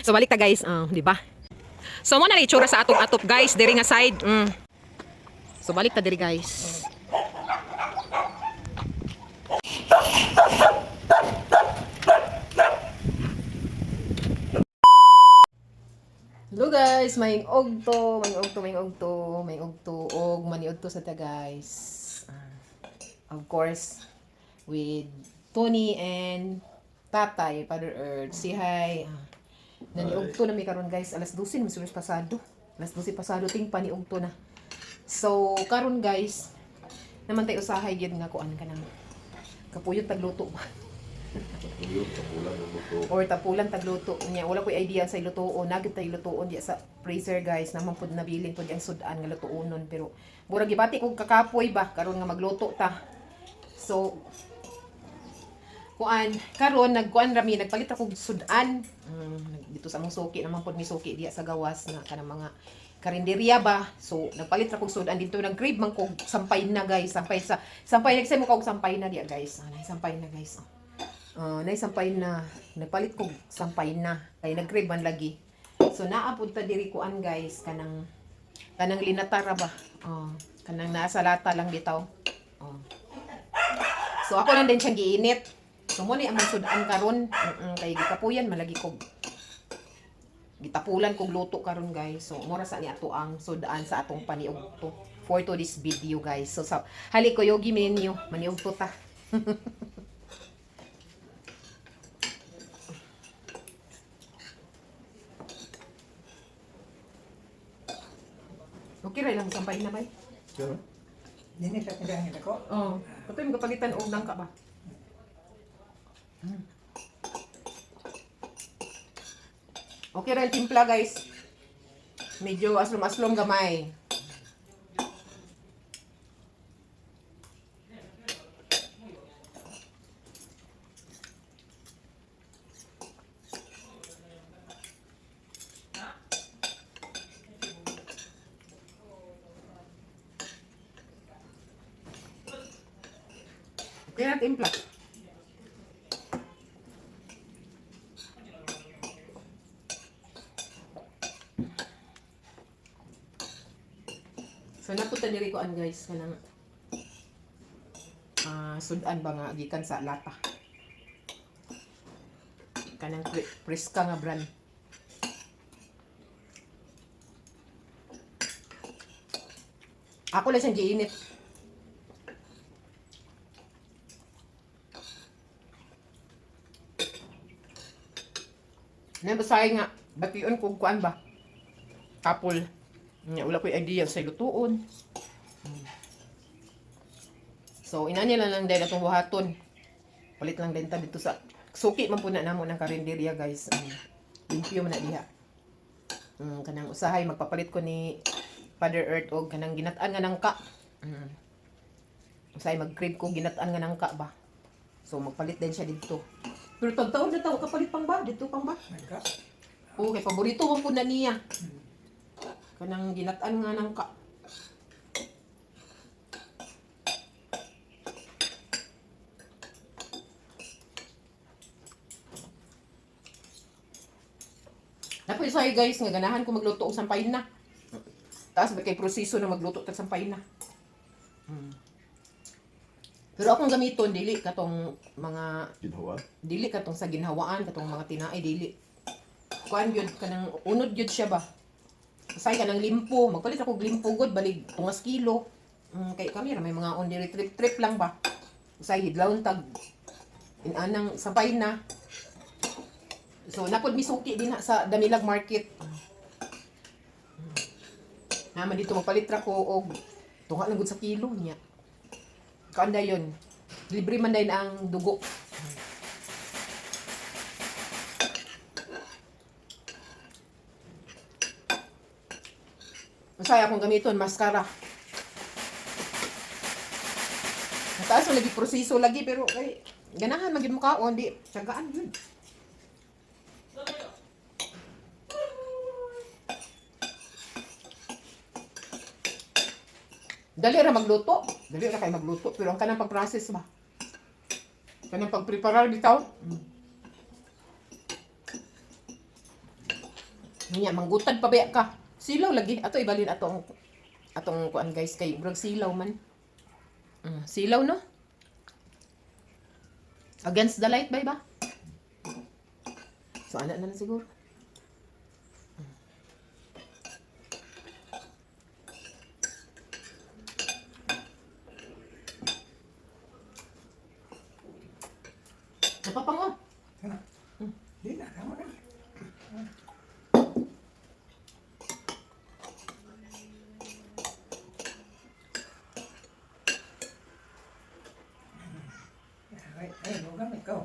So balik ta, guys, di ba? So mo na itsura sa atong atop, guys, diri nga side. So balik ta diri, guys. Hello guys, may ogto, may ogto, may ogto, may ogto og maniudto sa ta, guys. Of course, with Tony and Tatay, Father Earth. Say hi. Naniugto na mi karon, guys, alas 12 na mi pasado. Alas 12 pasado ting paniugto na. So karon, guys, naman tayo usahay gyud nga kuan ka nang kapuyot tagluto ba Yung tapulan ng luto. or tapulan tagluto niya. Wala ko'y idea sa lutoon. Nagit tayo lutoon diya sa freezer, guys. Naman pud nabilin pud ang sudan nga lutuonon, pero murag gibati kog kakapoy ba karon nga magluto ta. So kuan karon nagkuan rami, nagpalit ako og sudan. Dito sa among suki, naman pud mi suki diya sa gawas nga kanang mga karinderya ba. So nagpalit ra kog sudan dito. Nag-crave man kog sampay na, guys. Sampay sa sampay, nagsay mo kog sampay na diya, guys. Sampay na, guys. Nay sampay na. Nagpalit kog sampay na kay nag-crave man lagi. So naa pud ta diri kuan, guys, kanang kanang linatara ba. Kanang nasa lata lang bitaw. So ako lang din siyang giinit. So mo ni ang sudan karon. Kay gikapuyan malagi kog gitapulan kog luto karon, guys. So mura sa ni ato ang sudan sa atong paniugto for to this video, guys. So sa hali ko yogi menu maniugto ta. Okay ra ilang sampay na bay. Sure. Dini sa tindahan nila ko. Oh, kapoy magpalitan og nangka ba. Okay ra yung timpla, guys. Medyo aslom-aslom gamay. Okay ra timpla. So napunta diri ko an, guys, kanang sudan ba nga gikan sa lata. Kanang preska nga brand. Ako lang siyang giinit. Nabasay nga, bation kung kuan ba? Apple. Nya wala ko'y idea sa lutuon. So, ina nila lang dahil atong buhaton. Palit lang din ta dito sa suki man po na namo ng karinderya, guys. Limpyo man na diha. Kanang usahay magpapalit ko ni Father Earth og kanang ginat-an nga nangka. Usahay mag-crave ko ginat-an nga nangka ba. So magpalit din siya dito. Pero tagtaon na tawo kapalit pang ba dito pang ba? Nagka. Okay, paborito man po na niya. Kanang ginat-an nga nangka. Napoy sa'yo, guys, nga ganahan ko magluto og sampay na. Taas ba kay proseso na magluto tag sampay na. Pero akong gamiton dili katong mga Ginawa. dili katong sa ginhawaan, katong mga tinaay, dili. Kuan gyud kanang unod gyud siya ba. Usay kanang limpo, magpalit ako og limpo gud balig tungas kilo. Kay kami ra may mga on diri, trip trip lang ba. Usay hidlawon tag inanang sampay na. So napod misuki din na sa Damilag Market. Naman dito magpalit ra ko og tunga lang gud sa kilo niya. Kuan dayon. Libre man dayon ang dugo. Masaya akong gamiton, mascara. Mataas mo lagi proseso lagi, pero ay, ganahan magid mo kaon, di, tiyagaan yun. Dali ra magluto. Dali ra kay magluto, pero ang kanang pag-process ba? Kanang pag-preparar bitaw. Nya manggutad pa ba ka? Silaw lagi ato ibalin atong atong kuan, guys, kay murag silaw man. Silaw, no? Against the light ba ba? So ana na lang siguro. Napapango. Kana. Di na, tama na. Ay, ay, mo gamit ko.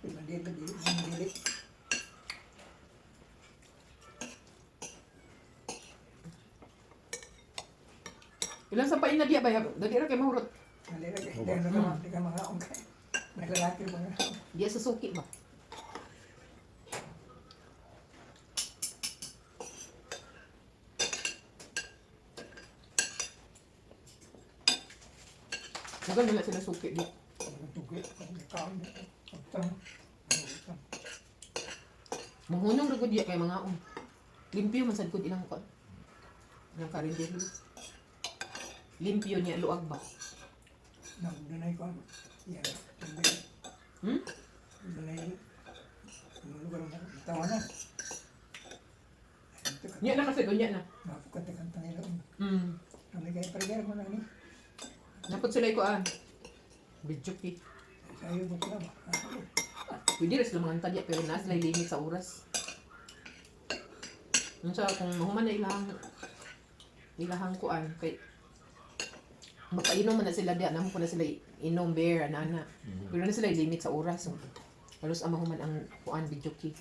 Di ba, di ba, di ba, di ba. Ilang sampain na diya ba? Dali ra kay mahurot. Dali ra kay, dali ra ka, di ka mga ongkay. Naglalaki mga. Diya sa suki ba? Tagal na sila suki di. Tugi, kaon, utang, utang. Manghunong ra gud diya kay mga um. Limpyo man sad gud ilang kuan. Ilang karinderyo. Limpyo niya luag ba? Nang dunay ko, yan, dunay, dunay, lugar mo, tawa na. Niya na kasi dunya na. Mapukanta-kanta nila. Kami kayo pregera ko na ni. Napod sila ko ah. Video ki. Sayo ko sila ba? Pwede rin sila mga tadya pero naa sila limit sa oras. Unsa kung mahuman na ilang ilahang kuan kay mapainom man na sila diya namo ko na sila inom beer ana ana. Pero na sila limit sa oras. So, halos ang mahuman ang kuan video key.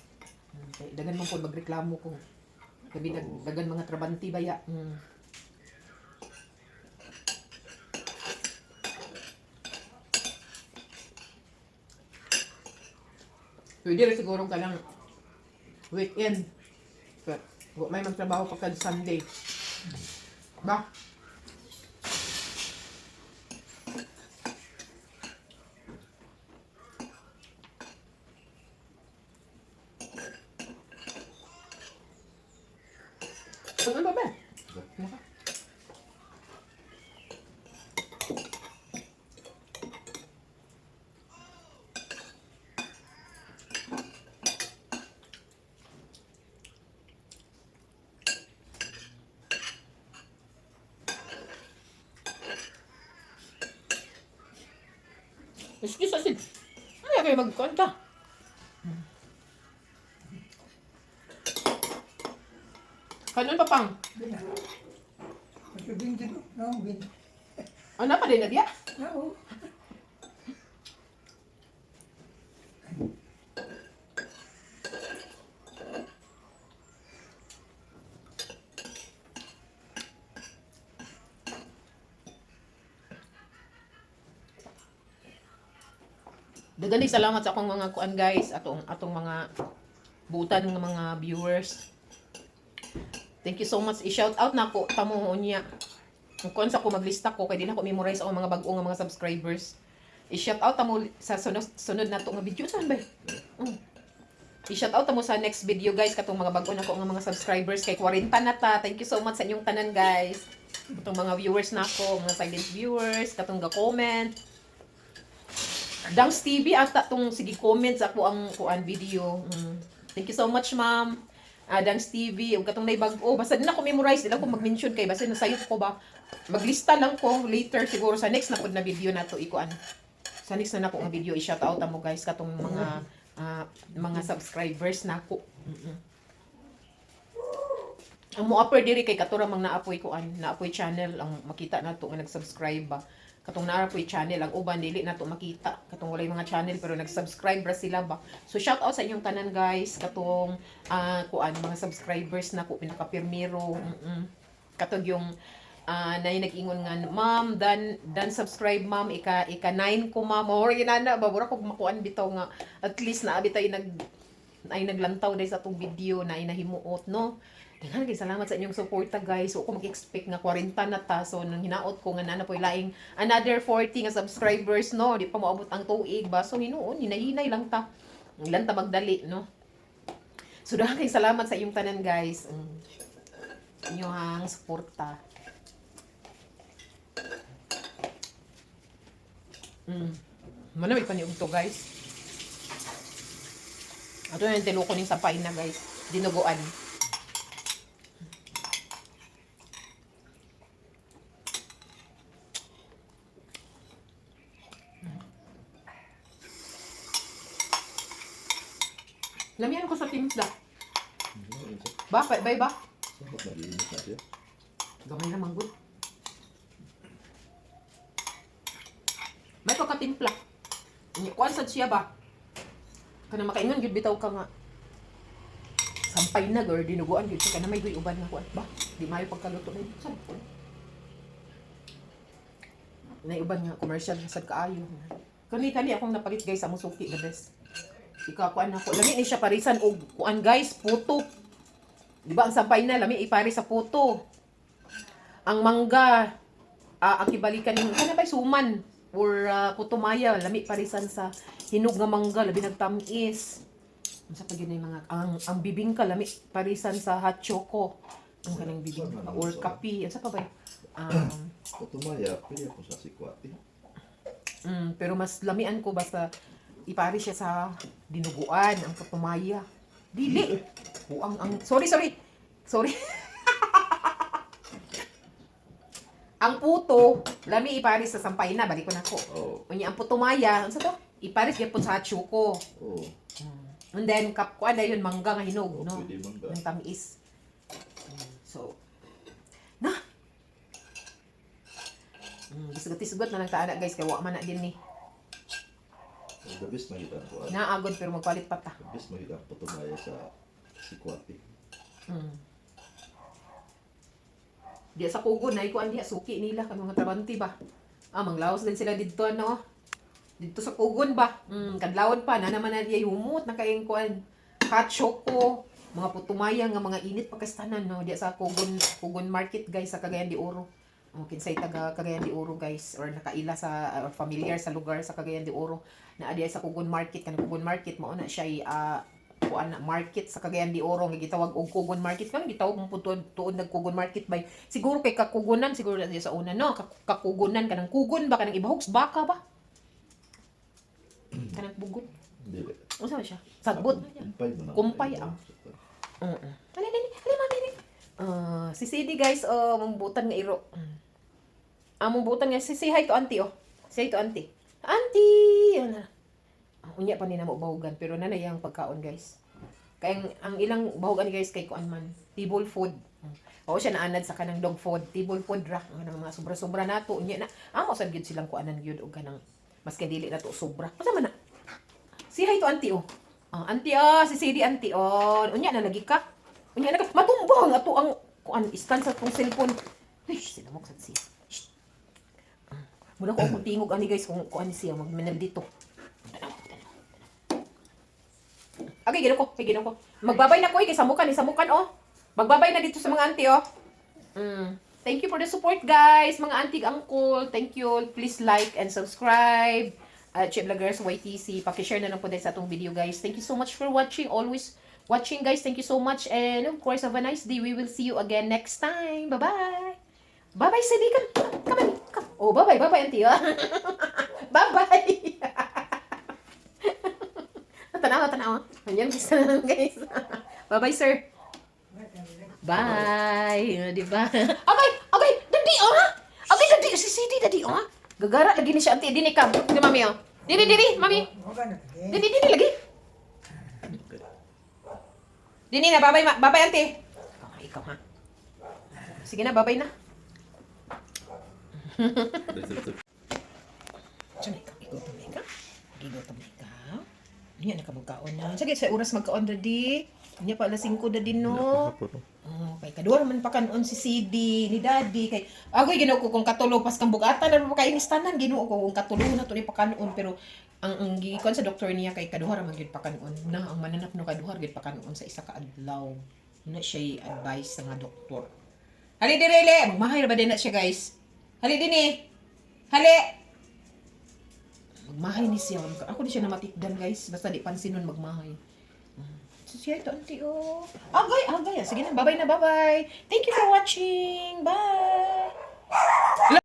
Kay dagan man po magreklamo kung labi dagan mga trabanti baya. Pwede rin siguro ka lang weekend. But, wa may magtrabaho pa kad Sunday. Ba? Ano ba ba? Ano ka? Excuse us. Ay, kayo magkonta. Kanon pa pang. Di na. Masubing dito. No, bin. Ano pa din na diya? No. Daghang salamat sa akong mga kuan, guys, atong atong mga butan ng mga viewers. Thank you so much. I-shout out na ko tamo unya. Kung kuan sa ko maglista ko kay di na ko memorize ako mga bag-o nga mga subscribers. I-shout out tamo sa sunod sunod nato nga video saan ba? I-shout out tamo sa next video, guys, katong mga bag-o nako nga mga subscribers kay 40 na ta. Thank you so much sa inyong tanan, guys. Katong mga viewers nako, mga silent viewers, katong ga-comment. Dangs TV ata tong sige comment sa ako ang kuan video. Thank you so much, ma'am. Ah, Dangs TV ug katong naibag-o basta di na ko memorize, di lang ko mag-mention kay basta nasayop ko ba. Maglista lang ko later siguro sa next na pud na video nato ikuan. Sa next na nako nga video i-shout out mo, guys, katong mga mga subscribers nako. Ang mo upper diri kay katura mang naapoy kuan, naapoy channel ang makita nato nga nag-subscribe ba. Katong naapoy channel ang uban dili nato makita. Katong walay mga channel pero nag-subscribe ra sila ba. So shout out sa inyong tanan, guys, katong kuan mga subscribers nako pinakapirmiro. Katong yung nay nag-ingon nga, "Ma'am, dan dan subscribe, ma'am, ika ika 9 ko, ma'am." Or ginana ba mura kog makuan bitaw nga at least naa bitay nag ay naglantaw dahil sa atong video na inahimuot, no. Daghan kay salamat sa inyong suporta, guys. So, ako mag-expect nga 40 na ta. So, nang hinaot ko nga nana po'y laing another 40 nga subscribers, no. Di pa moabot ang tuig ba. So, hinuon, hinahinay lang ta. Ilan ta magdali, no. So dahil kay salamat sa iyong tanan, guys. Sa inyong suporta. Manamit pa ni to, guys. Ato na yung tiluko ning sampay na, guys. Dinuguan. Lamian ko sa timpla. Ba, bay ba? Sakot nag-iinit na siya. Gamay na manggod. May pagkatimpla. Unya, kuan sad siya ba? Kana makaingon gyud bitaw ka nga. Sampay na girl, dinuguan gyud siya kana may guy uban nga kuan ba? Di maayo pagkaluto na sad ko. Na uban nga commercial sad kaayo. Kani kani akong napalit, guys, among suki, the best. Ikaw kuan ako. Lami ni siya parisan og kuan, guys, puto. Di ba ang sampay na lami ipare sa puto? Ang mangga, ang kibalikan yung kana bay suman or putumaya, lami parisan sa hinog nga mangga, labi nagtamis. Unsa pa gyud na yung mga ang bibingka, lami parisan sa hot choco. Ang kanang bibingka or kape, unsa pa ba yun? Putumaya, pwede ako sa sikwati. Pero mas lamian ko basta ipare siya sa dinuguan, ang putumaya. Dili. Buang ang, sorry, sorry. Sorry. Ang puto, lami ipare sa sampay na, balik ko na ko. Oo. Unya ang putumaya, unsa to? Ipares gyapon sa choco. Oo. And then kap kuan dayon mangga nga hinog, Oo, no? pwede mangga. Ng tamis. So, na. Gisugot-isugot na lang taana, guys, kay wa man na din ni. The best makita ko. Naagod pero magpalit pa ta. The best makita ang putumaya sa sikwati. Diya sa kugon na ikuan diya suki nila kan mga trabante ba. Ah, manglaos din sila didto ano. Didto sa kugon ba. Kadlawon pa na naman na diya humot na kayong kuan. Hot choco, mga putumaya nga mga init pagkastanan no diya sa Kugon Kugon Market, guys, sa Cagayan de Oro. Oh, kinsay taga Cagayan de Oro, guys, or nakaila sa or familiar sa lugar sa Cagayan de Oro na diya sa Kugon Market, kanang Kugon Market mao na siya kuan na market sa Cagayan de Oro nga gitawag og Kugon Market. Kan gitawag mo pud tuod tuod nag Kugon Market bay siguro kay kakugonan siguro na siya sa una no. Kakugonan kanang kugon ba, kanang ibahog sa baka ba, kanang bugon. Dili. Unsa ba siya sagbot? Kumpay mo na. Kumpay, ah. Ali, ali, ali, mami, ali. Ah, si CD, guys, oh, mong butan nga iro. Ah, mong butan nga si say hi to auntie oh. Say hi to auntie. Auntie! Yan na. Ah, unya pa ni na mo bahugan pero nanay ang pagkaon, guys. Kay ang ilang bahugan ni, guys, kay kuan man, table food. Oo siya naanad sa kanang dog food, table food ra ang kanang mga sobra-sobra nato unya na. Amo sad gyud silang kuanan gyud og kanang maski dili na to sobra. Unsa man na? Say hi to auntie oh. Ah, auntie oh, si CD auntie oh. Unya na lagi ka. Unya na ka. Matumbang ato ang kuan stand sa tong cellphone. Uy, sinamok sad siya. Shh. Ah, muna ko akong tingog ani, guys, kung kuan siya magminal dito. Tanaw, tanaw, tanaw. Okay, gino ko. Okay, gino ko. Magbabay na ko eh, kay samukan, eh, samukan oh. Magbabay na dito sa mga auntie oh. Thank you for the support, guys, mga auntie, uncle. Thank you. Please like and subscribe. Chip Vloggers YTC. Pakishare na lang po din sa atong video, guys. Thank you so much for watching. Always watching, guys. Thank you so much. And of course, have a nice day. We will see you again next time. Bye-bye. Bye-bye, Sidi. Come, come, come. Come. Oh, bye-bye. Bye-bye, auntie. Oh. Bye-bye. Tanawa, tanawa. Ayan, guys. Bye-bye, sir. Bye. Di ba? Okay, okay. Dadi, oh. Okay, dadi. Si Sidi, dadi, oh. Gagara lagi ni siya, auntie. Dini ka. Dini, mami, oh. Dini, dini, mami. Dini, dini lagi. Dini na, bye-bye, bye-bye, auntie. Ikaw, ha, ikaw, ha. Sige na, bye-bye na. Diyan, ikaw, igutom na ikaw. Gigutom na ikaw. Hindi na ka magkaon na. Sige, sa oras magkaon, daddy. Hindi pa alas 5, daddy, no? Oh, kay kaduha man pa kanon si CD ni Daddy kay agoy Ginoo ko kung katulo pas kang bugatan na pa kay tanan Ginoo ko kung katulo na to ni pakanon pero ang giikon sa doktor niya kay kaduha ra man gyud pakanon na ang mananap no, kaduha ra gyud pakanon sa isa ka adlaw na siya advice sa nga doktor. Hali dire le, magmahay ra ba din na siya, guys? Hali dinhi. Hali. Magmahay ni siya. Ako di siya namatikdan, guys. Basta di pansinon magmahay. Siya ito, auntie, oh. Agay, agay. Sige na, bye-bye na, bye-bye. Thank you for watching. Bye!